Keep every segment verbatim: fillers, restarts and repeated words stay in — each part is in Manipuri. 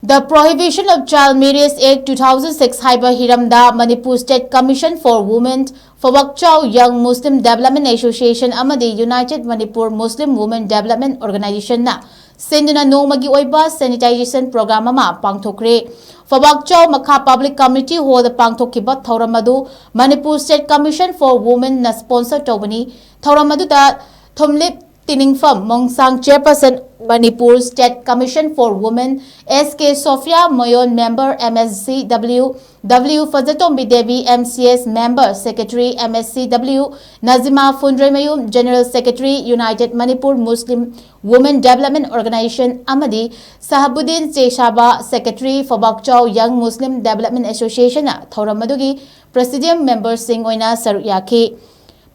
The Prohibition of Child Marriage Act two thousand six ꯍꯥꯏꯕ ꯍꯤꯔꯝꯗ Manipur State Commission for Women, ꯐꯕꯥꯛꯆꯥꯎ Young Muslim Development Association ꯑꯃꯗꯤ United Manipur Muslim Women Development Organizationꯅ ꯁꯤꯟꯗꯨꯅ ꯅꯣꯡꯃꯒꯤ ꯑꯣꯏꯕ sensitization program ꯑꯃ ꯄꯥꯡꯊꯣꯛꯈ꯭ꯔꯦ꯫ ꯐꯕꯥꯛꯆꯥꯎ ꯃꯈꯥ Public Community Hallꯗ ꯄꯥꯡꯊꯣꯛꯈꯤꯕ ꯊꯧꯔꯝ ꯑꯗꯨ Manipur State Commission for Womenꯅ sponsor ꯇꯧꯕꯅꯤ꯫ ꯊꯧꯔꯝ ꯑꯗꯨꯗ ꯊꯨꯝꯂꯤꯞ ꯇꯤꯅꯤꯡꯐꯝ ꯃꯣꯡꯁꯥꯡ, Chairperson, Manipur State Commission for Women, S K Sophia Moyon, Member, M S C W, W Fajatombi Devi, M C S, Member, Secretary, M S C W, Nazima Fundremayum, General Secretary, United Manipur Muslim Women Development Organization ꯑꯃꯗꯤ Sahabuddin Cheshaba, Secretary, ꯐꯕꯥꯛꯆꯥꯎ Young Muslim Development Associationꯅ ꯊꯧꯔꯝ ꯑꯗꯨꯒꯤ Presidium Memberꯁꯤꯡ ꯑꯣꯏꯅ ꯁꯔꯨꯛ ꯌꯥꯈꯤ꯫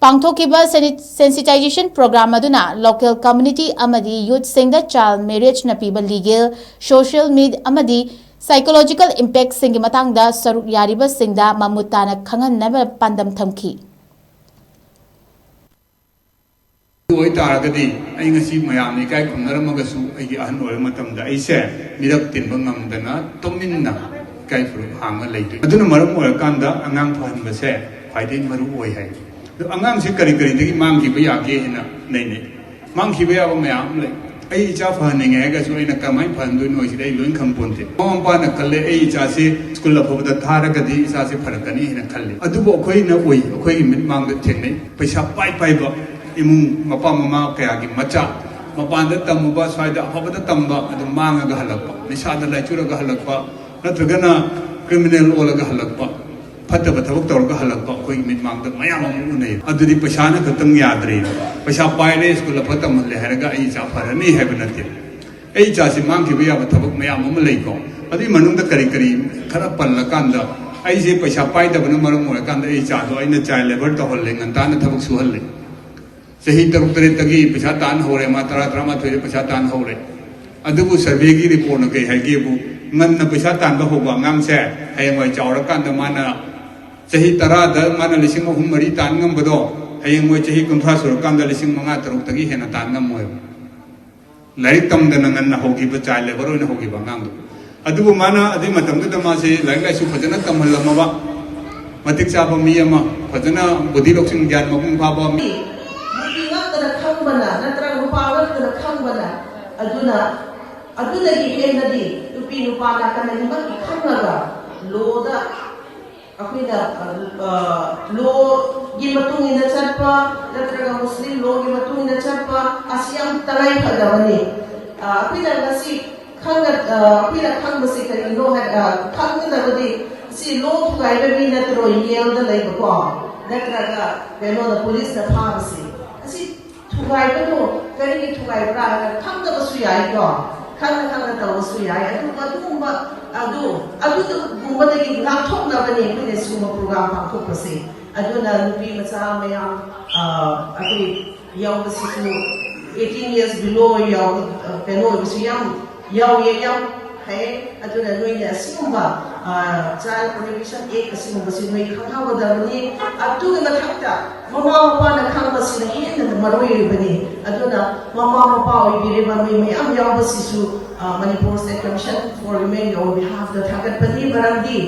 ꯄꯥꯡꯊꯣꯛꯈꯤꯕ seni-, sensitization program ꯑꯗꯨꯅ local community ꯑꯃꯗꯤ youthꯁꯤꯡꯗ child marriageꯅ ꯄꯤꯕ legal, social media ꯑꯃꯗꯤ psychological impactꯁꯤꯡꯒꯤ ꯃꯇꯥꯡꯗ ꯁꯔꯨꯛ ꯌꯥꯔꯤꯕꯁꯤꯡꯗ ꯃꯃꯨꯠ ꯇꯥꯅ ꯈꯪꯍꯟꯅꯕ ꯄꯥꯟꯗꯝ ꯊꯝꯈꯤ꯫ ꯑꯗꯨ ꯑꯣꯏꯇꯥꯔꯒꯗꯤ ꯑꯩ ꯉꯁꯤ ꯃꯌꯥꯝꯅ ꯏꯀꯥꯏ ꯈꯨꯝꯅꯔꯝꯃꯒꯁꯨ ꯑꯩꯒꯤ ꯑꯍꯟ ꯑꯣꯏꯔꯕ ꯃꯇꯝꯗ ꯑꯩꯁꯦ ꯃꯤꯔꯛ ꯇꯤꯟꯕ ꯉꯝꯗꯅ ꯇꯨꯃꯤꯟꯅ ꯏꯀꯥꯏ ꯐꯨꯔꯨꯞ ꯍꯥꯡꯉ ꯂꯩꯗꯣꯏ꯫ ꯑꯗꯨꯅ ꯃꯔꯝ ꯑꯣꯏꯔꯀꯥꯟꯗ ꯑꯉꯥꯡ ꯐꯍꯟꯕꯁꯦ ꯈ꯭ꯋꯥꯏꯗꯒꯤ ꯃꯔꯨ ꯑꯣꯏ ꯍꯥꯏ꯫ ꯑꯗꯣ ꯑꯉꯥꯡꯁꯦ ꯀꯔꯤ ꯀꯔꯤꯗꯒꯤ ꯃꯥꯡꯈꯤꯕ ꯌꯥꯒꯦ ꯍꯥꯏꯅ ꯅꯩꯅꯩ꯫ ꯃꯥꯡꯈꯤꯕ ꯌꯥꯕ ꯃꯌꯥꯝ ꯑꯃ ꯂꯩ꯫ ꯑꯩ ꯏꯆꯥ ꯐꯍꯟꯅꯤꯡꯉꯦ ꯍꯥꯏꯔꯒꯁꯨ ꯑꯩꯅ ꯀꯃꯥꯏꯅ ꯐꯍꯟꯗꯣꯏꯅꯣ ꯍꯥꯏꯁꯤꯗꯤ ꯑꯩ ꯂꯣꯏ ꯈꯪꯄꯣꯟꯇꯦ꯫ ꯃꯃꯥ ꯃꯄꯥꯅ ꯈꯜꯂꯦ, "ꯑꯩ ꯏꯆꯥꯁꯤ ꯁ꯭ꯀꯨꯜ ꯑꯐꯕꯗ ꯊꯥꯔꯒꯗꯤ ꯏꯆꯥꯁꯤ ꯐꯔꯛꯀꯅꯤ" ꯍꯥꯏꯅ ꯈꯜꯂꯤ꯫ ꯑꯗꯨꯕꯨ ꯑꯩꯈꯣꯏꯅ ꯎꯏ, ꯑꯩꯈꯣꯏꯒꯤ ꯃꯤꯠꯃꯥꯡꯗ ꯊꯦꯡꯅꯩ꯫ ꯄꯩꯁꯥ ꯄꯥꯏ ꯄꯥꯏꯕ ꯏꯃꯨꯡ, ꯃꯄꯥ ꯃꯃꯥ ꯀꯌꯥꯒꯤ ꯃꯆꯥ ꯃꯄꯥꯟꯗ ꯇꯝꯃꯨꯕ, ꯁ꯭ꯋꯥꯏꯗ ꯑꯐꯕꯗ ꯇꯝꯕ, ꯑꯗꯨꯝ ꯃꯥꯡꯉꯒ ꯍꯜꯂꯛꯄ, ꯅꯤꯁꯥꯗ ꯂꯥꯏꯆꯨꯔꯒ ꯍꯜꯂꯛꯄ, ꯅꯠꯇ꯭ꯔꯒꯅ criminal ꯑꯣꯜꯂꯒ ꯍꯜꯂꯛꯄ, ꯐꯠꯇꯕ ꯊꯕꯛ ꯇꯧꯔꯒ ꯍꯜꯂꯛꯄ ꯑꯩꯈꯣꯏꯒꯤ ꯃꯤꯠꯃꯥꯡꯗ ꯃꯌꯥꯝ ꯑꯃ ꯎꯅꯩ꯫ ꯑꯗꯨꯗꯤ ꯄꯩꯁꯥꯅ ꯈꯛꯇꯪ ꯌꯥꯗ꯭ꯔꯦ꯫ ꯄꯩꯁꯥ ꯄꯥꯏꯔꯦ, ꯁ꯭ꯀꯨꯜ ꯑꯐ ꯇꯝꯍꯜꯂꯦ ꯍꯥꯏꯔꯒ ꯑꯩ ꯏꯆꯥ ꯐꯔꯅꯤ ꯍꯥꯏꯕ ꯅꯠꯇꯦ꯫ ꯑꯩ ꯏꯆꯥꯁꯤ ꯃꯥꯡꯈꯤꯕ ꯌꯥꯕ ꯊꯕꯛ ꯃꯌꯥꯝ ꯑꯃ ꯂꯩꯀꯣ꯫ ꯑꯗꯨꯒꯤ ꯃꯅꯨꯡꯗ ꯀꯔꯤ ꯀꯔꯤ ꯈꯔ ꯄꯜꯂꯀꯥꯟꯗ, ꯑꯩꯁꯦ ꯄꯩꯁꯥ ꯄꯥꯏꯗꯕꯅ ꯃꯔꯝ ꯑꯣꯏꯔꯀꯥꯟꯗ ꯑꯩ ꯏꯆꯥꯗꯣ ꯑꯩꯅ child labour ꯇꯧꯍꯜꯂꯦ, ꯉꯟꯇꯥꯅ ꯊꯕꯛ ꯁꯨꯍꯜꯂꯦ꯫ ꯆꯍꯤ ꯇꯔꯨꯛ ꯇꯔꯦꯠꯇꯒꯤ ꯄꯩꯁꯥ ꯇꯥꯟ ꯍꯧꯔꯦ, ꯃꯥ ꯇꯔꯥ ꯇꯔꯥꯃꯥꯊꯣꯏꯗ ꯄꯩꯁꯥ ꯇꯥꯟ ꯍꯧꯔꯦ꯫ ꯑꯗꯨꯕꯨ surveyꯒꯤ reportꯅ ꯀꯩ ꯍꯥꯏꯒꯦꯕꯨ, ꯉꯟꯅ ꯄꯩꯁꯥ ꯇꯥꯟꯕ ꯍꯧꯕ ꯑꯉꯥꯡꯁꯦ ꯍꯌꯦꯡꯋꯥꯏ ꯆꯥꯎꯔꯀꯥꯟꯗ ꯃꯥꯅ ꯆꯍꯤ ꯇꯔꯥꯗ ꯃꯥꯅ ꯂꯤꯁꯤꯡ ꯑꯍꯨꯝ ꯃꯔꯤ ꯇꯥꯟ ꯉꯝꯕꯗꯣ, ꯍꯌꯦꯡꯋꯥꯏ ꯆꯍꯤ ꯀꯨꯟꯊ꯭ꯔꯥ ꯁꯨꯔꯀꯥꯟꯗ ꯂꯤꯁꯤꯡ ꯃꯉꯥ ꯇꯔꯨꯛꯇꯒꯤ ꯍꯦꯟꯅ ꯇꯥꯟ ꯉꯝꯃꯣꯏꯕ꯫ ꯂꯥꯏꯔꯤꯛ ꯇꯝꯗꯅ ꯉꯟꯅ ꯍꯧꯈꯤꯕ, child labour ꯑꯣꯏꯅ ꯍꯧꯈꯤꯕ ꯑꯉꯥꯡꯗꯣ꯫ ꯑꯗꯨꯕꯨ ꯃꯥꯅ ꯑꯗꯨꯒꯤ ꯃꯇꯝꯗꯨꯗ ꯃꯥꯁꯦ ꯂꯥꯏꯔꯤꯛ ꯂꯥꯏꯁꯨ ꯐꯖꯅ ꯇꯝꯍꯜꯂꯝꯃꯕ, ꯃꯇꯤꯛ ꯆꯥꯕ ꯃꯤ ꯑꯃ, ꯐꯖꯅ ꯕꯨꯙꯤ ꯂꯧꯁꯤꯡ ꯒ꯭ꯌꯥꯟ ꯃꯄꯨꯡ ꯐꯥꯕ ꯃꯤ꯫ ꯅꯨꯄꯤ ꯉꯥꯛꯇꯅ ꯈꯪꯕꯅ ꯅꯠꯇ꯭ꯔꯒ ꯅꯨꯄꯥ ꯉꯥꯛꯇꯅ ꯈꯪꯕꯅ, ꯑꯗꯨꯅ ꯑꯗꯨꯗꯒꯤ ꯍꯦꯟꯅꯗꯤ ꯅꯨꯄꯤ ꯅꯨꯄꯥ ꯅꯥꯀꯟ ꯑꯅꯤꯃꯛꯀꯤ ꯈꯪꯂꯒ ꯂꯣꯗ ꯑꯩꯈꯣꯏꯅ ꯂꯣꯒꯤ ꯃꯇꯨꯡ ꯏꯟꯅ ꯆꯠꯄ ꯅꯠꯇ꯭ꯔꯒ ꯃꯨꯁꯂꯤꯝ ꯂꯣꯒꯤ ꯃꯇꯨꯡ ꯏꯟꯅ ꯆꯠꯄ ꯑꯁꯤ ꯌꯥꯝ ꯇꯉꯥꯏ ꯐꯗꯕꯅꯤ꯫ ꯑꯩꯈꯣꯏꯅ ꯉꯁꯤ ꯈꯪꯅ ꯑꯩꯈꯣꯏꯅ ꯈꯪꯕꯁꯤ ꯀꯔꯤꯅꯣ ꯍꯥꯏ ꯈꯪꯒꯗꯕꯗꯤ ꯁꯤ ꯂꯣ ꯊꯨꯒꯥꯏꯕ ꯃꯤ ꯅꯠꯇ꯭ꯔꯣ ꯌꯦꯜꯗ ꯂꯩꯕꯀꯣ, ꯅꯠꯇ꯭ꯔꯒ ꯀꯩꯅꯣꯅ ꯄꯨꯂꯤꯁꯅ ꯐꯥꯕꯁꯤ? ꯑꯁꯤ ꯊꯨꯒꯥꯏꯕꯗꯣ ꯀꯔꯤꯒꯤ ꯊꯨꯒꯥꯏꯕ꯭ꯔꯥ ꯍꯥꯏꯅ ꯈꯪꯗꯕꯁꯨ ꯌꯥꯏꯀꯣ, ꯈꯪꯅ ꯈꯪꯅ ꯇꯧꯕꯁꯨ ꯌꯥꯏ꯫ ꯑꯗꯨꯕꯨ ꯑꯗꯨꯒꯨꯝꯕ ꯑꯗꯨ ꯑꯗꯨꯒꯨꯝꯕꯗꯒꯤ ꯉꯥꯛꯊꯣꯛꯅꯕꯅꯤ ꯑꯩꯈꯣꯏꯅ ꯁꯤꯒꯨꯝꯕ ꯄ꯭ꯔꯣꯒ꯭ꯔꯥꯝ ꯄꯥꯡꯊꯣꯛꯄꯁꯦ꯫ ꯑꯗꯨꯅ ꯅꯨꯄꯤ ꯃꯆꯥ ꯃꯌꯥꯝ ꯑꯩꯈꯣꯏ ꯌꯥꯎꯕꯁꯤꯁꯨ eighteen years below ꯌꯥꯎꯕ ꯀꯩꯅꯣ ꯑꯣꯏꯕꯁꯨ ꯌꯥꯝ ꯌꯥꯎꯋꯦ, ꯌꯥꯝ ꯐꯩ꯫ ꯑꯗꯨꯅ ꯅꯣꯏꯅ ꯑꯁꯤꯒꯨꯝꯕ Child Prohibition Act ꯑꯁꯤꯒꯨꯝꯕꯁꯤ ꯅꯣꯏ ꯈꯪꯍꯧꯒꯗꯕꯅꯤ꯫ ꯑꯗꯨꯒꯤ ꯃꯊꯛꯇ ꯃꯃꯥ ꯃꯄꯥꯅ ꯈꯪꯕꯁꯤꯅ ꯍꯦꯟꯅ ꯃꯔꯨ ꯑꯣꯏꯔꯤꯕꯅꯤ꯫ ꯑꯗꯨꯅ ꯃꯃꯥ ꯃꯄꯥ ꯑꯣꯏꯕꯤꯔꯤꯕ ꯃꯤ ꯃꯌꯥꯝ ꯌꯥꯎꯕꯁꯤꯁꯨ Manipur State Commission for Women ꯒꯤ on behalf ꯇ ꯊꯥꯒꯠꯄꯅꯤ꯫ ꯃꯔꯝꯗꯤ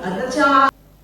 ꯅꯆꯥ